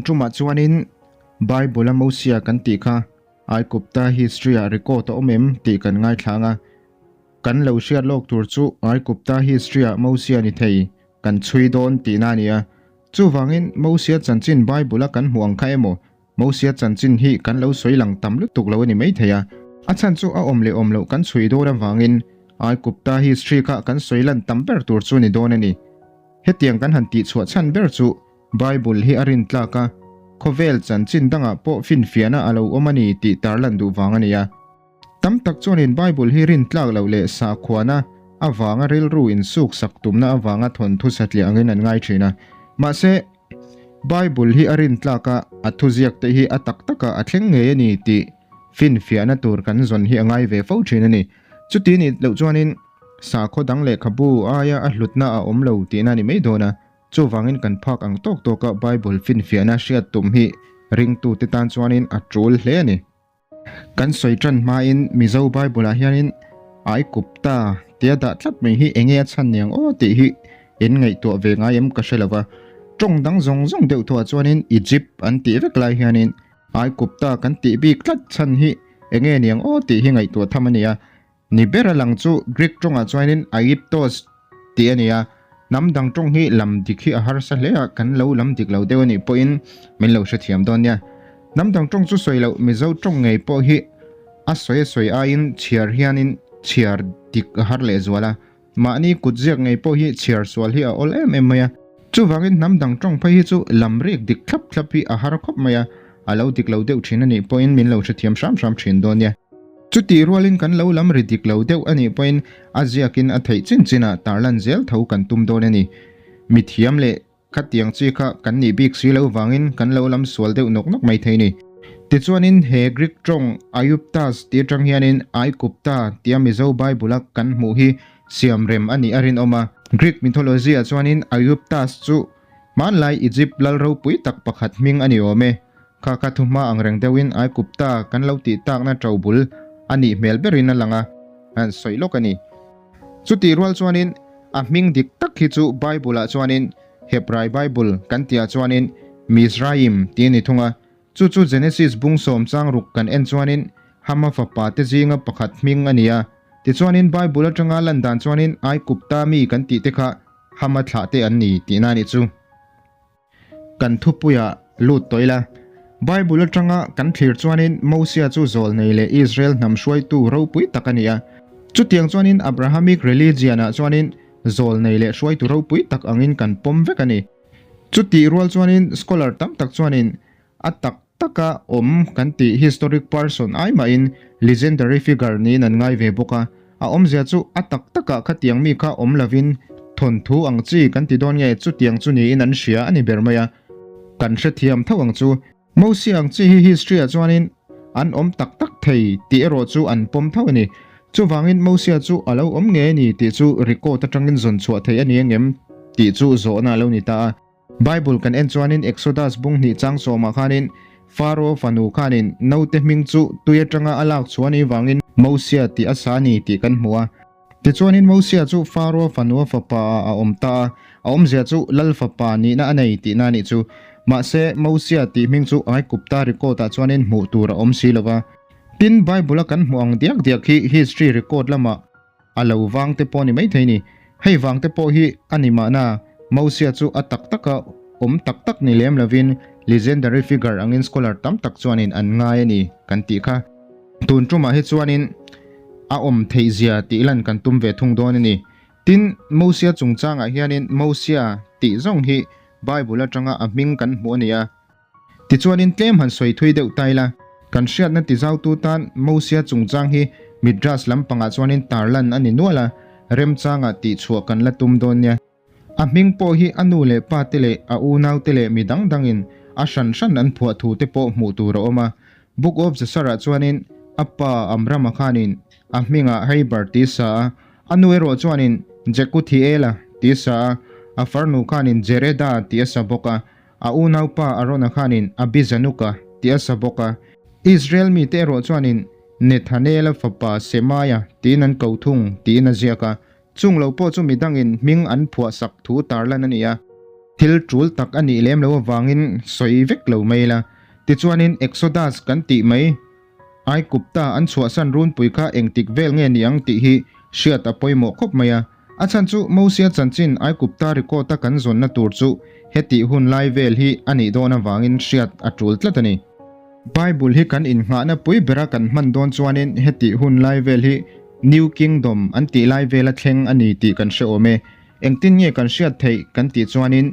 Tun tumah chuanin Bible a Mosia kan tih kha Aigupta history ah record a awm em tih kan ngaithla ang a. Kan lo hriat lawk tur chu Aigupta history ah Mosia ni thei kan chhui dawn tihna a ni a. Chuvangin Mosia chanchin Bible a kan hmuh ang kha emaw Mosia chanchin hi kan lo sawi lang tam lutuk lo a ni maithei a. A chhan chu a awm leh awm loh kan chhui dawn avangin Aigupta history kha kan sawi lan tam ber tur chu a ni dawn a ni. Hetiang kan han tihchhuah chhan ber chu Bible hi a rintlak a, khawvel chanchin dangah pawh finfiahna a lo awm a ni tih tarlan duh vang a ni a. Tam tak chuanin Bible hi rintlak loh leh sakhuana avanga rilru insuk sak tumna avanga thawnthu satliah angin an ngai thin a. Mahse, Bible hi a rintlak a, a thuziak te hi a tak takah a thleng ngei a ni tih finfiahna tur kan zawn hi a ngai ve fo thin a ni. Chuti nih loh chuanin sakhaw dang lehkhabu aia a hlutna a awm lo tihna a ni mai dawn a. Chuvangin kan phak ang tawk tawka Bible finfiahna hriat tum hi ringtute tan chuanin a tul hle a ni. Kan sawi tan hmain Mizo Bible-ah hianin Aigupta tia dah tlat mai hi enge a chhan niang aw tih hi in ngaihtuah ve ngai em ka hre lo va. Tawng dang zawng zawng deuh thuah chuanin Egypt an tih vek lai hianin Aigupta kan tih bik tlat chhan hi enge niang aw tih hi ngaihtuah tham a ni a. Ni ber a lang chu Greek tawngah chuanin Aegyptos tih a ni a, hnam dang tawng hi lam dik hi a harsa hle a, kan lo lam dik lo deuh a nih pawhin min lo hrethiam dawn nia. Hnam dang tawng chu sawi loh Mizo tawng ngei pawh hi a sawi a sawi aiin chhiar hianin chhiar dik a har lehzual a, mahni kutziak ngei pawh hi chhiar sual hi a awl em em mai a. Chuvangin hnam dang tawng phei hi chu lam rik dik thlap thlap hi a har khawp mai a, a lo dik lo deuh thin a nih pawhin min lo hrethiam hram hram thin dawn nia. Chutih rualin kan lo lam ri dik lo deuh a nih pawhin a ziakin a theih chin chinah tarlan zel tho kan tum dawn a ni. Mithiam leh khatiang chi kha kan nih bik si lo vangin kan lo lam sual deuh nawk nawk mai thei ni. Tichuanin he Greek tawng Aiuptas tih atang hianin Aikupta tia Mizo Bible-a kan hmuh hi siam rem a nih a rinawm a. Greek mythology-ah chuanin Aiuptas chu hmanlai Egypt lal ropui tak pakhat hming a ni awm e. Kha kha thuhma ang reng deuhin Aigupta kan lo tih takna to bul a nih hmel berin a lang a, an sawi lawk a ni. Chutih rual chuanin a hming dik tak hi chu Bible-ah chuanin Hebrai Bible kan tihah chuanin Mizraim tih a ni thung a, chu chu Genesis bung sawm chang ruk kan en chuanin Hama fapa te zinga pakhat hming a ni a. Tichuanin Bible atanga lan dan chuanin Aigupta mi kan tih te kha Hama thlah te an ni tihna a nih chu. Kan thupuiah lut tawh ila. Bible atanga kan thlir chuanin Mosia chu zawlnei leh Israel hnam hruaitu ropui tak a ni a. Chutiang chuanin Abrahamic religion-ah chuanin zawlnei leh hruaitu ropui tak angin kan pawm vek a ni. Chutih rual chuanin scholar tam tak chuanin a tak taka awm kan tih historic person ai mahin legendary figure niin an ngai ve bawk a. A awmzia chu a tak takah khatiang mi kha awm lovin thawnthu ang chi kan ti dawn nge chutiang chu niin an hria a ni ber mai a. Kan hrethiam tho ang chu. Mosia ang chi hi history ah chuanin an awm tak tak thei tih erawh chu an pawm tho a ni. Chuvangin Mosia chu a lo awm ngei a ni tih chu record atangin zawn chhuah theih a ni angem tih chu zawhna a lo ni ta a. Bible kan en chuanin Exodus bung hnih chang sawmah khanin Pharaoh fanu khanin naute hming chu tui atanga a lak chhuah anih vangin Mosia tih a sa a ni tih kan hmu a. Tichuanin Mosia chu Pharaoh fanua fapa ah a awm ta a, a awmzia chu lal fapa nihna a nei tihna a nih chu. Mahse, Mosia tih hming chu Aigupta record ah chuanin hmuh tur a awm si lo va. Tin, Bible a kan hmuh ang diak diak hi history record lamah A lo vang te pawh a ni maithei ni. Hei vang te pawh hi a ni mahna, Mosia chu a tak taka awm tak tak ni lem lovin legendary figure angin scholar tam tak chuanin an ngai a ni kan tih kha. Tun tumah hi chuanin a awm theih zia tih lan kan tum ve thung dawn a ni. Tin, Mosia chungchangah hianin Mosia tih zawng hi Bible atanga a hming kan hmuh a ni a. Tichuanin tlem han sawi thui deuh ta ila, kan hriatna tizautu tan Mosia chungchang hi Midrash lampangah chuanin tarlan a ni nual a, remchangah tihchhuah kan la tum dawn nia. A hming pawh hi a nu leh pa te leh a unau te leh mi dang dangin a hran hran an phuah thu te pawh hmuh tur a awm a. Book of Jasar-ah chuanin a pa Amrama khanin a hmingah Heiber ti sa a, a nu erawh chuanin Jekuthiela ti sa a, a farnu khanin Jereda ti a sa bawk a. A unaupa Arona khanin Abizanuka tih a sa bawk a. Israel mite erawh chuanin Nethanela fapa Semaia tiin an ko thung tiin a ziak a. Chung lo pawh chu midangin hming an phuah sak thu tarlan a ni a. Thil tul tak a nih lem loh avangin sawi vek lo mai ila. Tichuanin Exodus kan tih mai Aikupta an chhuahsan runpui kha engtik vel nge ni ang tih hi hriat a pawimawh khawp mai a. A chhan chu Mosia chanchin Aikupta record-a kan zawnna tur chu hetih hun lai vel hi a nih dawn avangin hriat a tul tlat a ni. Bible hi kan innghahna pui bera kan hman dawn chuanin hetih hun lai vel hi New Kingdom an tih lai vela thleng a ni tih kan hre awm e. Engtin nge kan hriat theih kan tih chuanin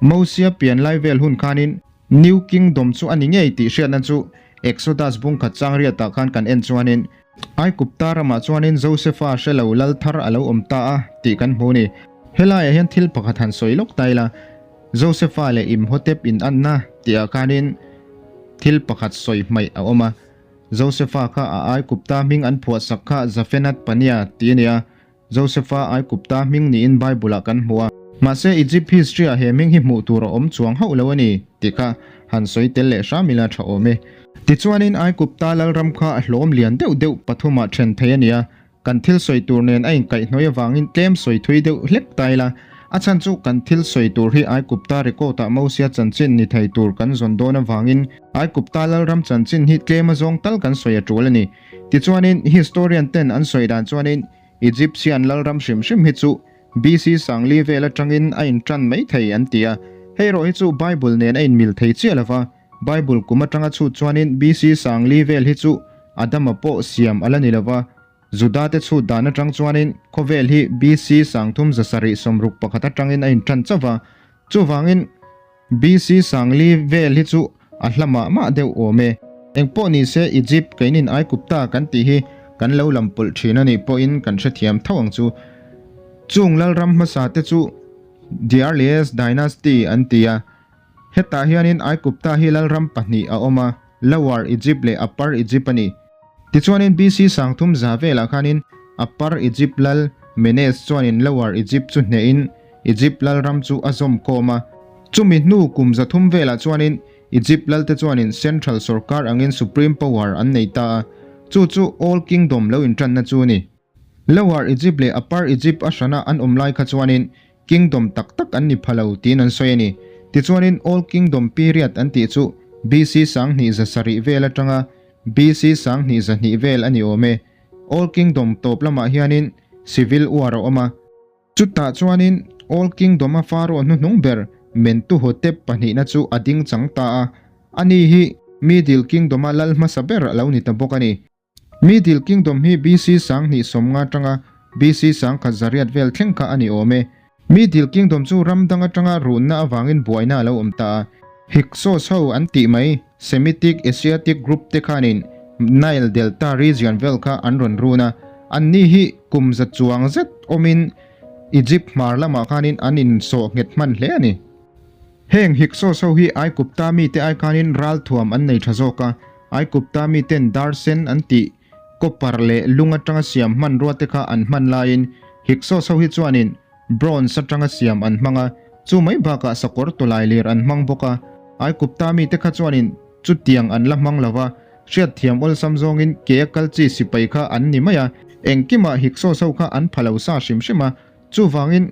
Mosia pian lai vel hun khanin New Kingdom chu a ni ngei tih hriatna chu Exodus bungkhat chang riatah khan kan en chuanin Aikupta ramah chuanin Josefa hre lo lal thar a lo awm ta a tih kan hmu a ni. Helaiah hian thil pakhat han sawi lawk ta ila, Josefa leh Imhotep inanna tihah khanin thil pakhat sawi hmaih a awm a. Josefa kha a Aikupta hming an phuahsak kha Zafenath Panea tih a ni a, Josefa Aikupta hming niin Bible-ah kan hmu a. Mahse, Egypt history-ah he hming hi hmuh tur a awm chuang hauh lo a ni, tih kha han sawi tel leh hram ila tha awm e. Tichuanin Aikupta lalram kha a hlawm lian deuh deuh pathumah then thei a ni a, kan thil sawi tur nen a inkaihhnawih avangin tlem sawi thui deuh hlek ta ila, a chhan chu kan thil sawi tur hi Aikupta record-ah Mosia chanchin ni thei tur kan zawn dawn avangin Aikupta lalram chanchin hi tlem azawng tal kan sawi a tul a ni. Tichuanin, historian ten an sawi dan chuanin Egyptian lalram hrim hrim hi chu BC sangli vel atangin a intan mai thei an ti a. Hei erawh hi chu Bible nen a inmil thei chiah lova, Bible kum atanga chhut chuanin BC sangli vel hi chu Adama pawh siam a la ni lova, Juda te chhut dan atang chuanin khawvel hi BC sangthum 761 atangin a intan chauh va, chuvangin BC sangli vel hi chu a hla mah mah deuh awm e. Engpawh ni se Egypt keinin Aikupta kan tih hi kan lo lam pawlh thin a nih pawhin kan hrethiam tho ang chu. Chung lalram hmasa te chu The Earliest Dynasty an ti a. Hetah hianin Aikupta hi lalram pahnih a awm a, Lower Egypt leh Upper Egypt a ni. Tichuanin BC 300 velah khanin Upper Egypt lal Menes chuanin Lower Egypt chu hnehin Egypt lalram chu a zawm khawm a. Chumi hnu kum 300 velah chuanin Egypt lalte chuanin central sorkar angin supreme power an nei ta a, chu chu Old Kingdom lo intanna chu a ni. Lower Egypt leh Upper Egypt a hrana an awm lai kha chuanin Kingdom tak tak an ni pha lo tiin an sawi a ni. Tichuanin Old Kingdom period an tih chu BC 2700 vel atanga BC 2200 vel a ni awm e. Old Kingdom tawp lamah hianin Civil War a awm a. Chutah chuanin Old Kingdom-a Pharaoh hnuhnung ber Mentuhotep pahnihna chu a ding chang ta a, ani hi Middle Kingdom-a lal hmasa ber a lo ni ta bawk a ni. Middle Kingdom hi BC 2050 atanga BC 1100 vel thleng kha a ni awm e. Middle Kingdom chu ram dang atanga runna avangin buaina a lo awm ta a. Hyksos ho an tih mai Semitic Asiatic group te khanin Nile Delta region vel kha an rawn run a, anni hi kum za chuang zet awmin Egypt hmar lamah khanin an insawh nghet hman hle a ni. Heng Hyksos ho hi Aikupta mite ai khanin ralthuam an nei tha zawk a, Aikupta miten dar sen an tih copper leh lung atanga siam hmanrua te kha an hman laiin Hyksos ho hi chuanin Bronze atanga siam an hmang a, chu mai bakah sakawr tawlai lir an hmang bawk a. Aikupta mite kha chuanin chutiang an la hmang lo va, hriatthiam awlsam zawngin ke a kal chi sipai kha an ni mai a, engkimah Hyksos ho kha an pha lo sa hrim hrim a, chuvangin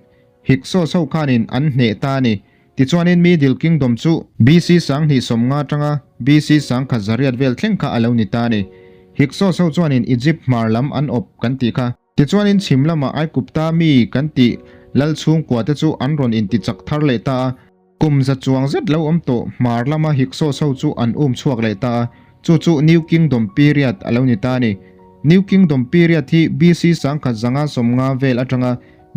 Hyksos ho khanin an hneh ta a ni. Tichuanin Middle Kingdom chu BC 2050 atanga BC 1100 vel thleng kha a lo ni ta a ni. Hyksos ho chuanin Egypt hmar lam an awp kan tih kha. Tichuanin chhim lama Aikupta mi kan tih lal chhungkua te chu an rawn inti chak thar leh ta a, kum za chuang zet lo awm tawh hmar lama Hyksos ho chu an um chhuak leh ta a, chu chu New Kingdom period a lo ni ta a ni. New Kingdom period hi BC 1150 vel atanga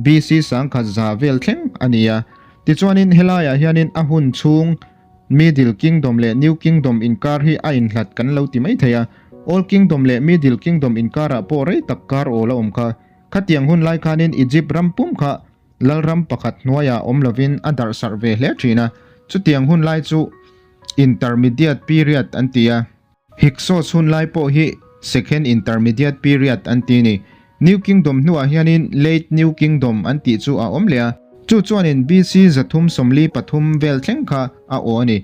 BC 1100 vel thleng a ni a. Tichuanin helaiah hianin a hun chhung Middle Kingdom leh New Kingdom inkar hi a inhlat kan lo ti mai thei a, Old Kingdom leh Middle Kingdom inkarah pawh rei tak kar awl a awm kha. Khatiang hun lai khanin Egypt ram pum kha lalram pakhat hnuaiah awm lovin a darh sarh ve hle thin a, chutiang hun lai chu Intermediate Period an ti a. Hyksos hun lai pawh hi Second Intermediate Period an ti ni. New Kingdom hnuah hianin Late New Kingdom an tih chu a awm leh a, chu chuanin BC 343 vel thleng kha a aw a ni.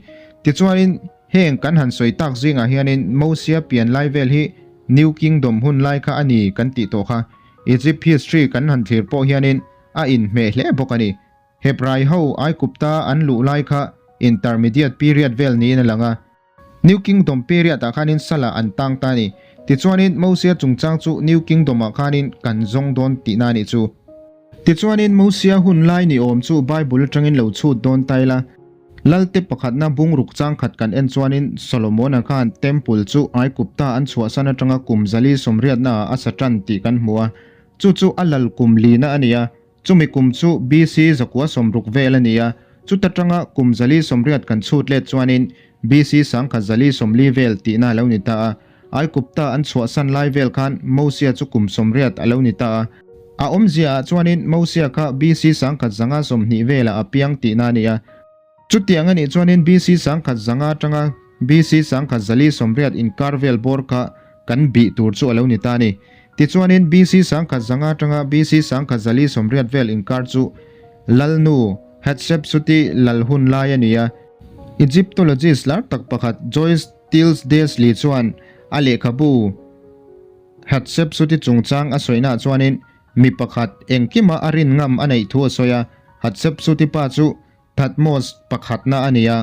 Tichuanin heng kan han sawi tak zingah hianin Mosia pian lai vel hi New Kingdom hun lai kha a ni kan tih tawh kha. Egypt history kan han thlir pawh hianin a inhmeh hle bawk a ni. Hebrai ho Aigupta an luh lai kha Intermediate period vel niin a lang a. New Kingdom period ah khanin salah an tang ta a ni. Tichuanin Mosia chungchang chu New Kingdom ah khanin kan zawng dawn tihna a nih chu. Tichuanin Mosia hun lai ni awm chu Bible atangin lo chhut dawn ta ila. Lalte pakhatna bungruk changkhat kan en chuanin Solomona khan Temple chu Aigupta an chhuahsan atanga kum 480 ah a sa tan tih kan hmu a. Chu chu a lal kum lina a ni a. Chumi kum chu BC 960 vel a ni a, chuta tanga kum 480 kan chhut let chuanin BC 1140 vel tihna a lo ni ta a. Aigupta an chhuahsan lai vel khan Mosia chu kum 80 a lo ni ta a. A awmzia ah chuanin Mosia kha BC 1120 velah a piang tihna a ni a. Chutiang a nih chuanin BC 1100 atanga BC 1180 inkar vel bawr kha kan bih tur chu a lo ni ta a ni. Tichuanin BC 1100 atanga BC 1180 vel inkar chu Lalnu Hatshepsut-i lal hun lai a ni a. Egyptologist lar tak pakhat Joyce Tildesley chuan a lehkhabu Hatshepsut-i chungchang a sawinaah chuanin mi pakhat engkima a rin ngam a neih thu a sawi a, Hatshepsut-i pa chu Thutmose pakhatna a ni a,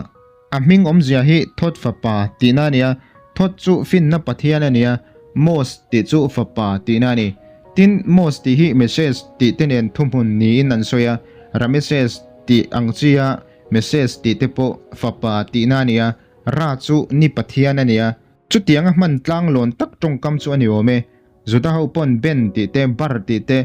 a hming awmzia hi Thoth fapa tihna a ni a, Thoth chu finna pathian a ni a, Mose tih chu fapa tihna a ni. Tin, Mose tih hi Meses tih te nen thuhmun niin an sawi a, Rameses tih ang chia Meses tih te pawh fapa tihna a ni a, Ra chu ni pathian a ni a, chutianga hman tlanglawn tak tawngkam chu a ni awm e. Juda ho pawn Ben tih te, Bar tih te,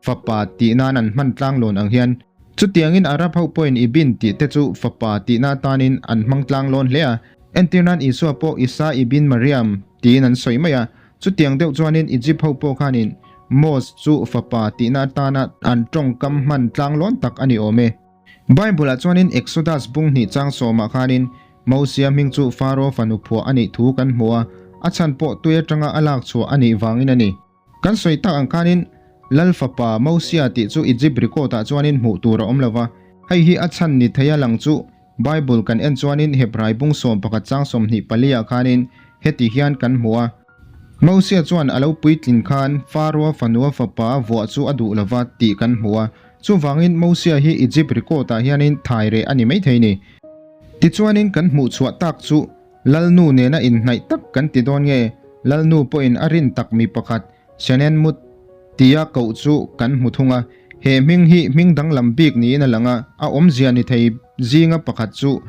Fapa tih nan an hman tlanglawn ang hian chutiangin Arab ho pawhin Ibn tih te chu fapa tihna atanin an hmang tlanglawn hle a. Entir nan Isua pawh Isa ibn Mariam tiin an sawi mai a. Chutiang deuh chuanin Egypt ho pawh khanin Mose chu fapa tihna atana an tawngkam hman tlanglawn tak a ni awm e. Bible-ah chuanin Exodus bung hnih chang sawmah khanin Mosia hming chu Pharaoh fanu phuah a nih thu kan hmu a, a chhan pawh tui atanga a lak chhuah a nih vangin a ni. Kan sawi tak ang khanin Lal fapa Mosia tih chu Egypt record-ah chuanin hmuh tur a awm lo va, hei hi a chhan ni theia lang chu Bible kan en chuanin Hebrai bung 11 chang 24 ah khanin heti hian kan hmu a, Mosia chuan a lo puitlin khan Pharaoh fanua fapa vuah chu a duh lo va tih kan hmu a, chuvangin Mosia hi Egypt record-ah hianin thai reh a ni maithei ni. Tichuanin kan hmuh chhuah tak chu Lalnu nena inhnaih tak kan ti dawn nge? Lalnu pawhin a rin tak mi pakhat, Senenmut, tia koh chu kan hmu thung a. He hming hi hming danglam bik niin a lang a, a awmzia ni thei zinga pakhat chu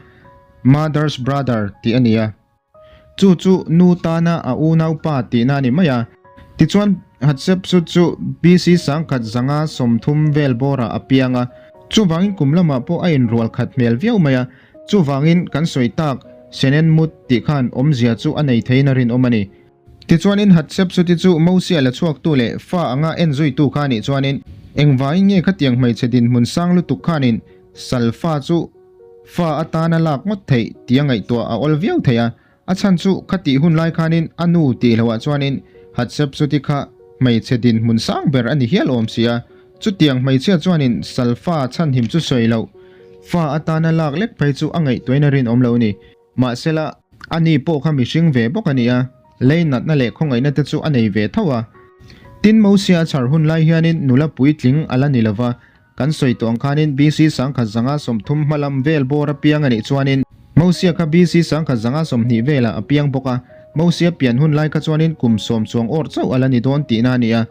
Mother's brother tih a ni a. Chu chu nu tana a unaupa tihna a ni mai a. Tichuan, Hatshepsut chu BC 1130 vel bawrah a piang a, chuvangin kum lamah pawh a inrual khat hmel viau mai a. Chuvangin kan sawi tak Senenmut tih khan awmzia chu a nei theiin a rinawm a ni. Tichuanin Hatshepsut-i chu Mosia la chhuaktu leh fa anga en zuitu kha anih chuanin engvangin nge khatiang hmeichhe dinhmun sang lutuk khanin sal fa chu fa atana lak ngawt theih tia ngaihtuah a awl viau thei a. A chhan chu khatih hun lai khanin a nu tih loah chuanin Hatshepsut-i kha hmeichhe dinhmun sang ber a ni hial awm si a. Chutiang hmeichhia chuanin Salfa chhanhim chu sawi loh, fa atana lak lek phei chu a ngaihtuahin a rinawm lo a ni. Mahsela, a ni pawh kha mihring ve bawk a ni a, lei natna leh khawngaihna te chu a nei ve tho a. Tin, Mosia a chhar hun lai hianin nula puitling a la ni lo va, Kan sawi tawh ang khanin BC 1130 hma lam vel bawr a piang a nih chuanin Mosia kha BC 1120 velah a piang bawk a, Mosia pian hun lai kha chuanin kum sawm chuang awr chauh a la ni dawn tihna a ni a.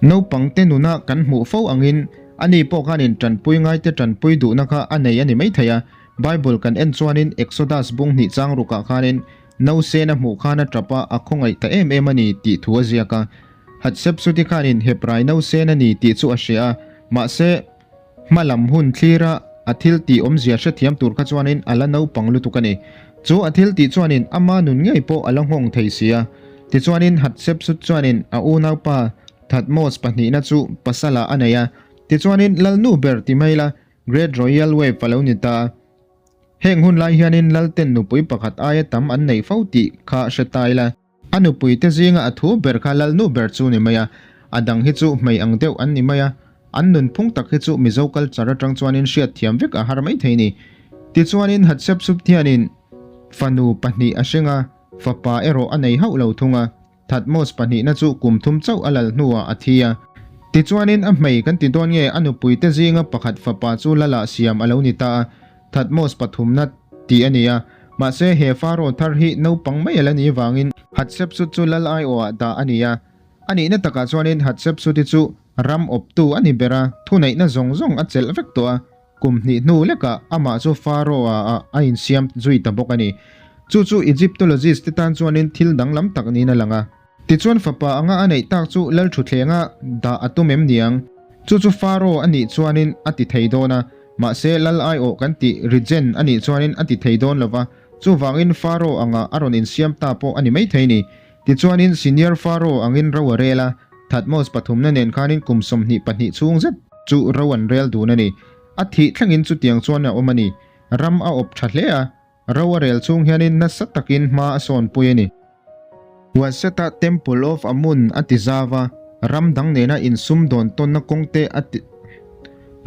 Naupang te nuna kan hmuh fo angin ani pawh khanin tanpui ngaite tanpui duhna kha a nei a ni maithei a. Bible kan en chuanin Exodus bung hnih chang rukah khanin Nausen a hmuh khan a tap a, a khawngaih ta em em a ni tih thu a ziak a. Hatshepsut-i khanin Hebrai nausen a ni tih chu a hria a, mahse, hma lam hun thlira a thil tih awmzia hrethiam tur kha chuanin a la naupang lutuk a ni. Chu a thil tih chuanin ama nun ngei pawh a la nghawng thei si a. Tichuanin Hatshepsut chuanin a unaupa Thutmose pahnihna chu pasalah a nei a, tichuanin Lalnu ber ti mai la Great Royal Wave a lo ni ta a. Heng hun lai hianin Lalten nupui pakhat aia tam an nei fo tih kha hre ta ila. A nupuite zinga a thu ber kha Lalnu ber chu ni mai a, a dang hi chu hmei ang deuh an ni mai a, an nunphung tak hi chu Mizo culture atang chuanin hriat thiam vek a har mai thei ni. Tichuanin Hatshepsut hianin fanu pahnih a hring a, fapa erawh a nei hauh lo thung a, Thutmose pahnihna chu kum thum chauh a lal hnuah a thi a. Tichuanin a hmei kan ti dawn nge a nupuite zinga pakhat fapa chu Lala siam a lo ni ta a, Thutmose pathumna tih a ni a. Mahse he Pharaoh thar hi naupang mai a la nih vangin Hatshepsut chu Lal aiawhah dah a ni a. A nihna takah chuanin Hatshepsut-i chu ram awptu a ni ber a, thuneihna zawng zawng a chelh vek tawh a. Kum hnih hnu lekah amah chu Pharaoh-a ah a insiam zui ta bawk a ni. Chu chu Egyptologist te tan chuanin thil danglam tak niin a lang a. Tichuan fapa anga a neih tak chu lal thuthlenga dah a tum em niang? Chu chu Pharaoh a nih chuanin a ti thei dawn a, mahse lal aiawh kan tih regent a nih chuanin a ti thei dawn lo va, chuvangin Pharaoh anga a rawn insiam ta pawh a ni maithei ni. Tichuanin senior Pharaoh angin ro a rel a, Thutmose pathumna nen khanin kum 22 chhung zet chu ro an rel dun a ni. A thih thlengin chutiang chuan a awm a ni. Ram a awp tha hle a, ro a rel chhung hianin nasa takin hma a sawnpui a ni. Waset-a Temple of Amun a ti zau a, ram dang nena insumdawn tawnna kawng te a ti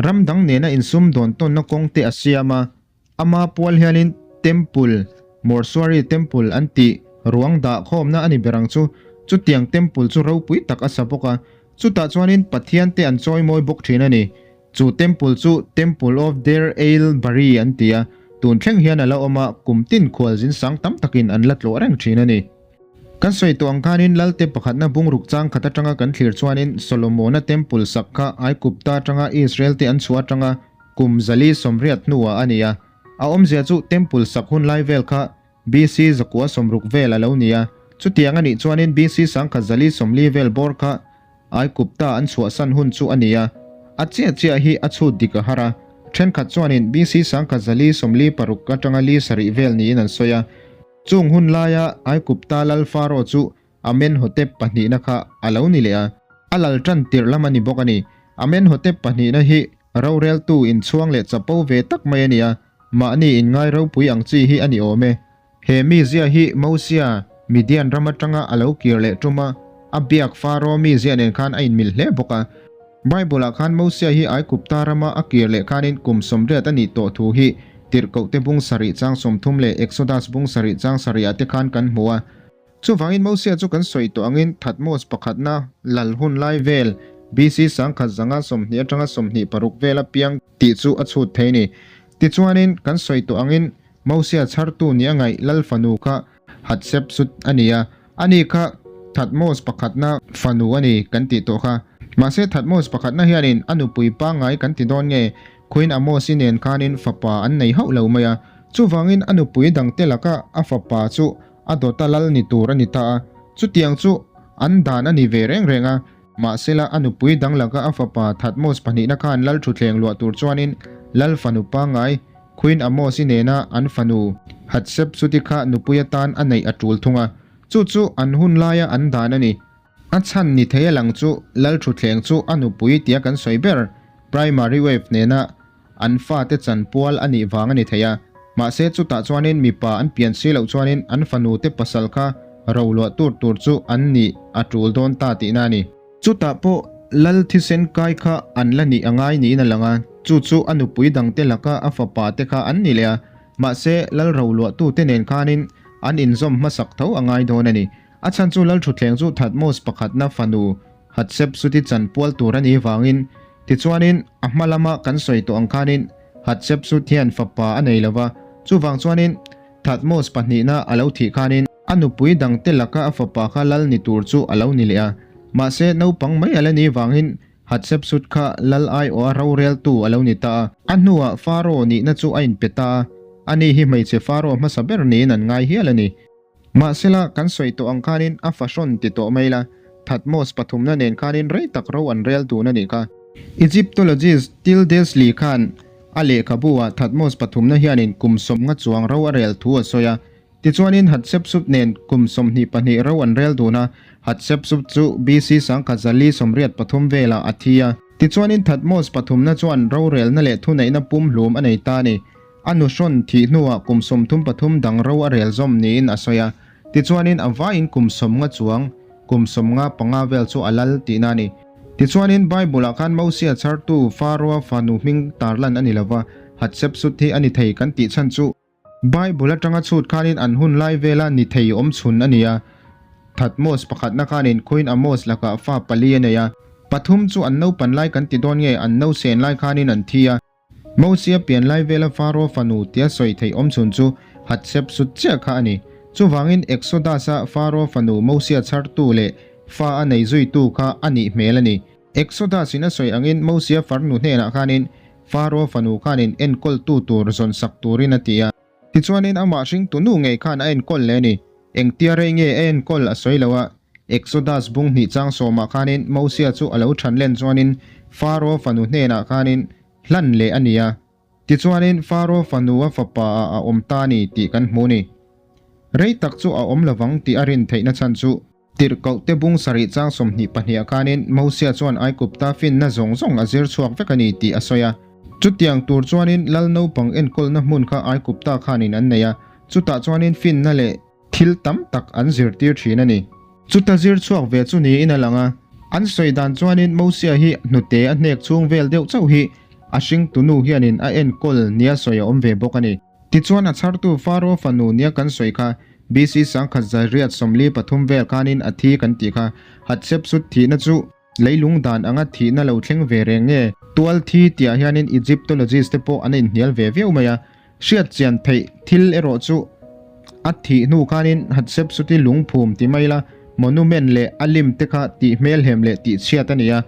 ram dang nena insumdawn tawnna kawng te a siam a, Ama pual hianin Temple, Mortuary Temple an tih ruang dah khawmna a ni ber ang chu. Chutiang Temple chu ropui tak a sa bawk a, chutah chuanin Pathian te an chawimawi bawk thin a ni. Chu Temple chu Temple of Deir el Bahri an ti a, tun thleng hian a la awm a, kum tin khualzin sang tam takin an la tlawh reng thin a ni. Kan sawi tawh ang khanin Lalte pakhatna bungruk chang khat atanga kan thlir chuanin Solomona Temple sak kha Aigupta atanga Israel te an chhuah atanga Kum 480 hnuah a ni a, a awmzia chu Temple sak hun lai vel kha BC 960 vel a lo ni a, chutiang a nih chuanin BC 1140 vel bawr kha Aigupta an chhuahsan hun chu a ni a, a chiah chiah hi a chhut dik a har a, thenkhat chuanin BC 1146 atanga li sarih vel niin an sawi a, chung hun laia Aigupta lal Pharaoh chu Amenhotep pahnihna kha a lo ni leh a, a lal tan tirh lam a ni bawk a ni. Amenhotep pahnihna hi roreltu inchhuang leh chapo ve tak mai a ni a, mahni inngai ropui ang chi hi a ni awm e. He mizia hi Mosia, Midian ram atanga a lo kir leh tum a, a biak Pharaoh mizia nen khan a inmil hle bawk a. Bible-ah khan Mosia hi Aigupta rama a kir leh khanin kum 80 a nih tawh thu hi Tirhkohte bung sarih chang 30 leh Exodus bung sarih chang sarihah te khan kan hmu a. Chuvangin Mosia chu kan sawi tawh angin Thutmose pakhatna lal hun lai vel BC 1120 atanga 26 vela piang tih chu a chhut thei ni. Tichuanin kan sawi tawh angin Mosia chhartu ni a ngaih lal fanu kha Hatshepsut a ni a, ani kha Thutmose pakhatna fanu a ni kan tih tawh kha. Mahse Thutmose pakhatna hianin a nupui pangngai kan ti dawn nge Queen Amos-i nen khanin fapa an nei hauh lo mai a, chuvangin a nupui dangte laka a fapa chu a dawta lal ni tur a ni ta a, chutiang chu an dan a ni ve reng reng a, mahsela a nupui dang laka a fapa Thutmose pahnihna khan lal thutthleng luah tur chuanin lal fanu pangngai Queen Amos-i nena an fanu Hatshepsut-i kha nupui atan a neih a tul thung a, chu chu an hun laia an dan a ni. A chhan ni thei a lang chu lal thutthleng chu a nupui tia kan sawi ber primary wave nena An fate chanpual a nih vang a ni thei a, mahse chutah chuanin mipa an pian si loh chuanin an fanute pasal kha roluah tur tur chu an nih a tul dawn ta tihna a ni. Chutah pawh lal thisen kai kha an la nih a ngai niin a lang a, chu chu a nupui dangte laka a fapa te kha an ni leh a, mahse lal roluahtute nen khanin an inzawm hmasak tho a ngai dawn a ni. A chhan chu lal thutthleng chu Thutmose pakhatna fanu Hatshepsut-i chanpual tur a nih vangin, tichuanin a hma lama kan sawi tawh ang khanin Hatshepsut hian fapa a nei lova, chuvang chuanin Thutmose pahnihna a lo thih khanin a nupui dangte laka a fapa kha lal ni tur chu a lo ni leh a. Mahse, naupang mai a la nih vangin Hatshepsut kha lal aiawha roreltu a lo ni ta a. A hnuah Pharaoh nihna chu a inpe ta a, ani hi hmeichhe Pharaoh hmasa ber niin an ngai hial a ni. Mahsela, kan sawi tawh ang khanin a fahrawn ti tawh mai la, Thutmose pathumna nen khanin rei tak ro an rel dun a nih kha. Egyptologist Tyldesley khan a lehkhabu ah Thutmose pathumna hianin kum 50 chuang ro a rel thu a sawi a. Tichuanin Hatshepsut nen kum 22 ro an rel dun a, Hatshepsut chu BC 1483 velah a thi a. Tichuanin Thutmose pathumna chuan rorelna leh thuneihna pumhlum a nei ta a ni. A nuhrawn thih hnuah kum 33 dang ro a rel zawm niin a sawi a, tichuanin a vaiin kum 50 chuang, kum 55 vel chu a lal tihna a ni. Tichuanin Bible-ah khan Mosia chhartu Pharaoh-a fanu hming tarlan a ni lova, Hatshepsut hi a ni thei kan tih chhan chu Bible atanga chhut khanin an hun lai vela ni thei awm chhun a ni a. Thutmose pakhatna khanin Queen Amos lakah fa pali a nei a. Pathum chu an naupan lai kan ti dawn nge an nausen lai khanin an thi a. Mosia pian lai vela Faro fanu tia sawi theih awm chhun chu Hatshepsut chiah kha a ni. Chuvangin Exodus-a Faro fanu Mosia chhartu leh fa a nei zuitu kha a nih hmel a ni. Exodus-in a sawi angin Mosia farnu hnenah khanin Faro fanu khanin enkawltu tur zawn sak turin a ti a. Tichuanin amah hringtu nu ngei khan a enkawl leh a ni. Engtia rei nge a enkawl a sawi lo a. Exodus bung hnih chang sawmah khanin Mosia chu a lo than len chuanin Faro fanu hnenah khanin hlan leh a ni a. Tichuanin Faro fanu a fapa ah a awm ta a ni tih kan hmu a ni. Rei tak chu a awm lovang tih a rin theihna chhan chu Tirhkohte bung sarih chang 22 ah khanin Mosia chuan Aigupta finna zawng zawng a zir chhuak vek a ni tih a sawi a. Chutiang tur chuanin lal naupang enkawlna hmun kha Aigupta khanin an nei a, chutah chuanin finna leh thil tam tak an zirtir thin a ni. Chuta zir chhuak ve chu niin a lang a, an sawi dan chuanin Mosia hi hnute a hnek chhung vel deuh chauh hi a hringtunu hianin a enkawl nia sawi a awm ve bawk a ni. Tichuan a chhartu Faro fanu nia kan sawi kha BC 1143 vel khanin a thi kan tih kha. Hatshepsut thihna chu leilung dan anga thihna lo thleng ve reng nge? Tual thi tihah hianin Egyptologist te pawh an inhnial ve viau mai a. Hriat chian theih thil erawh chu a thih hnu khanin Hatshepsut-i lungphum ti mai la monument leh a lim te kha tih hmelhem leh tih chhiat a ni a.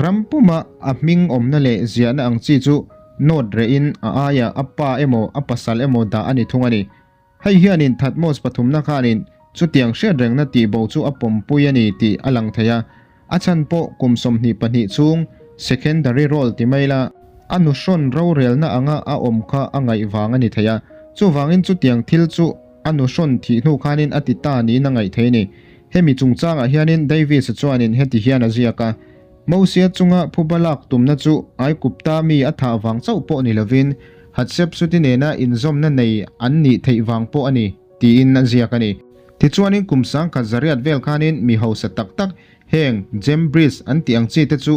Ram puma a hming awmna leh ziahna ang chi chu nawt rehin a aiah a pa emaw a pasal emaw dah a ni thung a ni. Hei hianin Thutmose pathumna khanin chutiang hriat rengna tihbo chu a pawmpui a ni tih a lang thei a, a chhan pawh kum 22 chhung secondary role ti mai la a nuhrawn rorelna anga a awm kha a ngaih vang a ni thei a, chuvangin chutiang thil chu a nuhrawn thih hnu khanin a ti ta niin a ngaih thei a ni. Hemi chungchangah hianin Davis-a chuanin heti hian a ziak a, Mosia chunga phuba lak tumna chu Aigupta mi a thah vang chauh pawh ni lovin Hatshepsut-i nena inzawmna nei an nih theih vang pawh a ni, tiin a ziak a ni. Tichuanin kum 1100 vel khanin mi hausa tak tak heng Jambris an tih ang chi te chu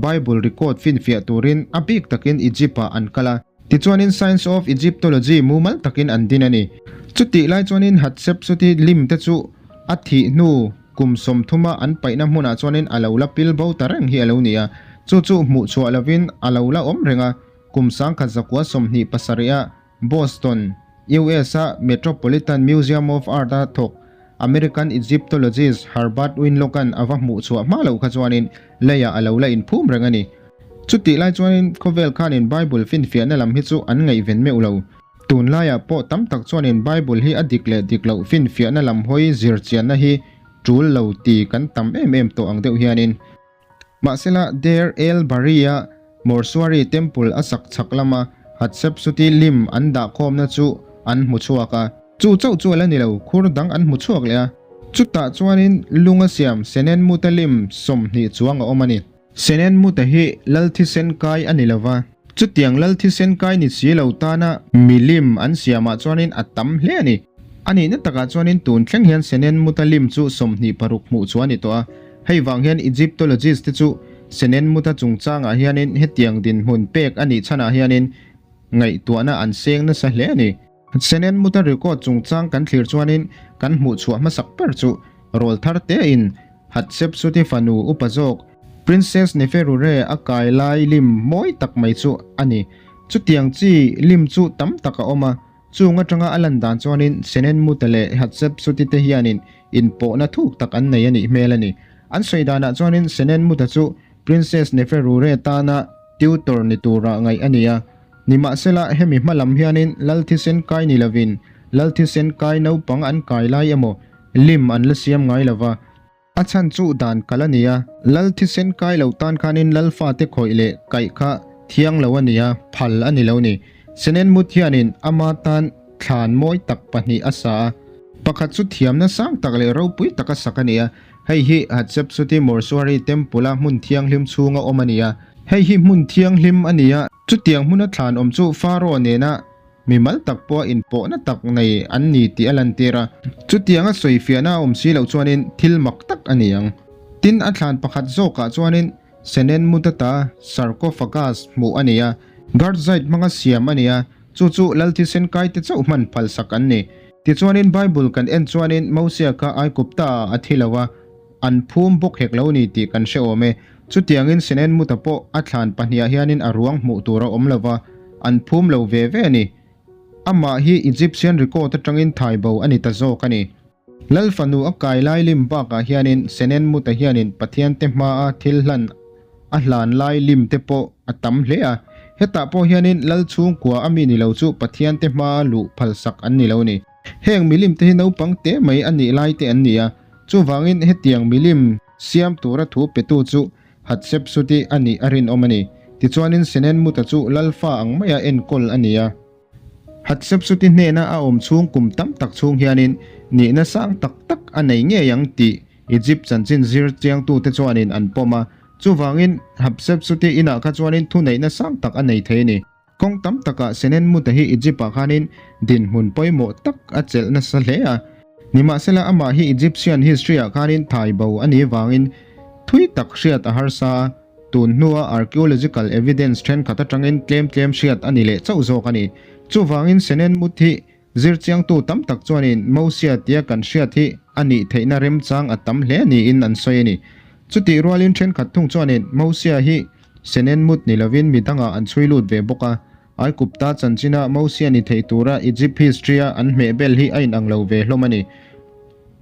Bible record finfiah turin a bik takin Egypt-ah an kal a. Tichuanin Science of Egyptology mumal takin an din a ni. Chutih lai chuanin Hatshepsut-i lim te chu A thih hnu kum 30 a an paihna hmunah chuanin a lo la pil bo ta reng hi a lo ni a, chu chu hmuh chhuah lovin a lo la awm reng a. Kum 1927 a Boston, US a Metropolitan Museum of Art a thawk American Egyptologist Herbert Winlock-a'n a va hmuh chhuah hma loh kha chuanin leiah a lo la inphum reng a ni. Chutih lai chuanin khawvel khanin Bible finfiahna lam hi chu an ngaihven meuh lo. Tunlaiah pawh tam tak chuanin Bible hi a dik leh dik loh finfiahna lam hawi zir chianna hi tul lo ti kan tam em em tawh ang deuh hianin. Mahsela Deir el Bahri-a Morsuary Temple a sak chhak lama Hatshepsut-i lim an dah khawmna chu an hmu chhuak a. Chu chauh chu a la ni lo, khur dang an hmu chhuak leh a. Chutah chuanin lunga siam Senenmut-a lim 20 chuang a awm a ni. Senenmuta hi lal thisen kai a ni lo va. Chutiang lal thisen kai ni si lo tana milim an siamah chuanin a tam hle a ni. A nihna takah chuanin tun thleng hian Senenmuta lim chu 26 hmuh chu a ni tawh a. Hei vang hian Egyptologist te chu Senenmuta chungchangah hianin hetiang dinhmun pek a nih chhanah hianin ngaihtuahna an seng nasa hle a ni. Senenmuta record chungchang kan thlir chuanin kan hmuh chhuah hmasak ber chu rawl thar tein Hatshepsut-i fanu upa zawk Princess Neferure a kai lai lim mawi tak mai chu a ni. Chutiang chi lim chu tam tak a awm a, chung atanga a lan dan chuanin Senenmuta leh Hatshepsut-i te hianin inpawhna thuk tak an nei a nih hmel a ni. An sawi danah chuanin Senenmuta chu Princess Neferure tana tutor ni tura ngaih a ni a, Nimahsela, hemi hma lam hianin lal thisen kai ni lovin lal thisen kai naupang an kai lai emaw lim an la siam ngai lova. A chhan chu dan kal a ni a, lal thisen kai lo tan khanin lal fate khawih leh kaih kha thiang lo a ni a, phal a ni lo ni. Senenmut hianin ama tan thlan mawi tak pahnih a sa a, pakhat chu thiamna sang tak leh ropui taka sak a ni a, Hei hi Hatshepsut-i Morsuary Temple-a hmun thianghlim chhunga awm a ni a. Hei hi hmun thianghlim a ni a, chutiang hmuna thlan awm chu Pharaoh nena mimal tak pawha inpawhna tak nei an ni tih a lantir a. Chutianga sawifiahna a awm si loh chuanin thil mak tak a ni ang. Tin, a thlan pakhat zawkah chuanin Senenmutata sarcophagus hmuh a ni a, Gartzite hmanga siam a ni a, chu chu lal thisen kaite chauh hman phalsak an ni. Tichuanin Bible kan en chuanin Mosia kha Aigupta-ah a thi lo a, an phum bawk hek lo ni tih kan hre awm e. Chutiangin Senenmut-a pawh a thlan pahnihah hianin a ruang hmuh tur a awm lo va, an phum lo ve ve a ni. Amah hi Egyptian record atangin thai bo a ni ta zawk a ni. Lal fanu a kai lai lim bakah hianin Senenmut-a hianin Pathiante hmaa thil hlan a hlan lai lim te pawh a tam hle a. Hetah pawh hianin Lal chhungkua a mi ni lo chu Pathiante hmaa luh phalsak an ni lo a ni. Heng milim te hi naupang te mai a nih lai te an ni a, chuvangin hetiang milim siam tura thu petu chu Hatshepsut-i a nih a rinawm a ni. Tichuanin Senenmut-a chu Lalfa ang maia enkawl a ni a. Hatshepsut-i hnena a awm chhung kum tam tak chhung hianin nihna sang tak tak a nei ngei ang tih Egypt chanchin zir chiangtute chuanin an pawm a. Chuvangin Hatshepsut-i inah kha chuanin thuneihna sang tak a nei thei a ni. Kawng tam takah Senenmut-a hi Egypt-ah khanin dinhmun pawimawh tak a chelh nasa hle a. Nimahsela amah hi Egyptian history-ah khanin thai bo a nih vangin thui tak hriat a harsa a, tun hnua archaeological evidence thenkhat atangin tlem tlem hriat a ni leh chauh zawk a ni. Chuvangin Senenmut hi Zirchiangtu tam tak chuanin Mosia tia kan hriat hi a nih theihna remchang a tam hle niin an sawi a ni. Chutih rualin thenkhat thung chuanin Mosia hi Senenmut ni lovin mi dangah an chhui lut ve bawk a. Aigupta chanchina Mosia ni thei tura Egypt history-a an hmehbel hi a inang lo ve hlawm a ni.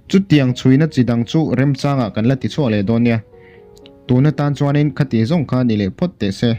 Chutiang chhuina chi dang chu remchangah kan la ti chhuak leh dawn nia. Tun atan chuanin khati zawng kha ni leh phawt teh se.